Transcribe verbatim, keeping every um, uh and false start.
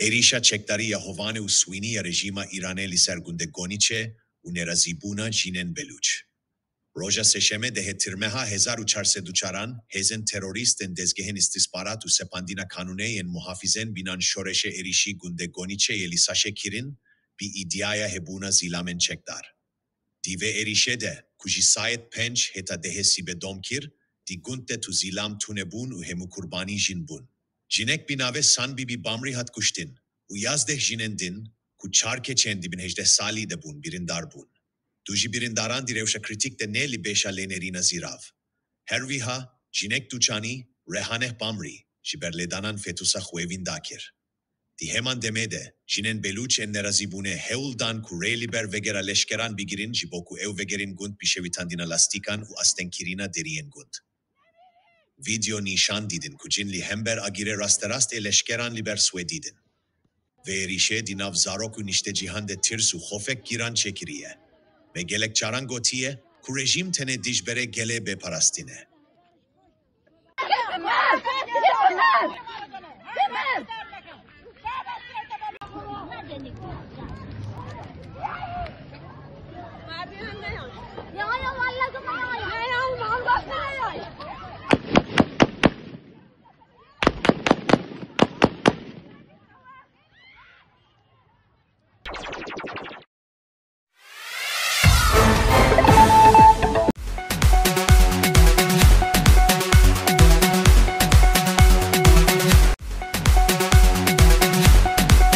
Êrîşa çekdarî ya Hovanê û Swînî ya rejîma Îranê li ser gundê Gonîçe û nerazîbûna jinên Belûç. Roja Sêşemê dehê Tîrmeha hezar û çar sed û çaran hêzên terorîst ên Dezgehên Îstîsbarat û Sepandîna Kanûnê yên Muhafîzên Bînan Şoreşê êrîşî gundê Gonîçeyê li Saşê kirin, bi îdîaya hebûna zîlamên çekdar. Di vê êrîşê de, ku ji saet pênc heta dehê sîbê dom kir, di gund de tu zîlam tune bûn û hemû kurbanî jin bûn. Jinek bi navê Sanbîbî Bamrî hat kuştin û yazdeh jinên din, ku çar keçên di bin hejdeh salî de bûn, birîndar bûn. Du ji birîndaran di rewşa krîtîk de ne li bêşa lênerîna zîrav. Her wiha, jinek Duçanî, Rehaneh Bamrî, ji ber lêdanan fetûsa xwe wînda kir. Di heman demê de, jinên Belûç ên nerazîbûne hewl dan ku rê li ber vegera leşkeran bigirin ji bo ku ew vegerîn gund bi şewitandina lastîkan û astengkirina deriyên gund. Vîdeo nîşan didin ku cin li hember agirê rasterast ê leşkeran li ber swê didin. Vê êrîşê di nav zarok û niştecîhan de tirs û xofek giran çêkiriye. Me gelek caran gotiye ku rejîm tenê dijberê gelê bê parastin e.